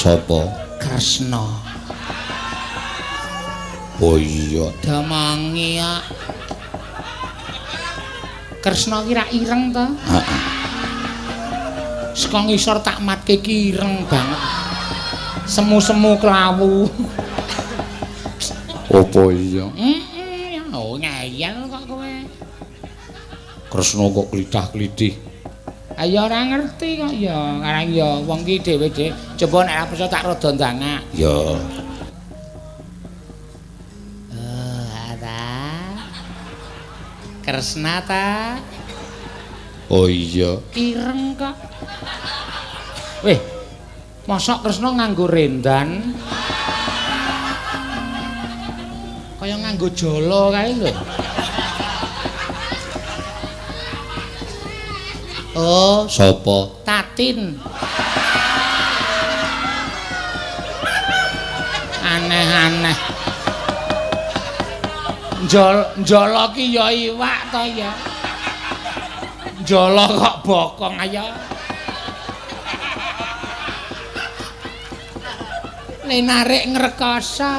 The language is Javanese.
Sapa? Kresna. Oh iya. Damangi ya. Kresna ki rak ireng to? Heeh. Saka ngisor tak matke ki ireng banget. Semu-semu klawu. Apa iya? Heeh, ya oh ngeyel kok kowe. Kresna kok klithah-klithih. Ayo ora ngerti kok ya, karang ya wong ki dhewe-dhewe. Coba nek ora percaya tak rada ndangak. Ya. Oh, ada. Kresna ta? Oh iya. Ireng kok. Weh. Mosok Kresna nganggo rendan? Kaya nganggo jala kae lho. Oh, Sapa? Tatin. Aneh-aneh. Njala ki ya iwak to ya. Njala kok bokong ayo. Le narik ngrekoso.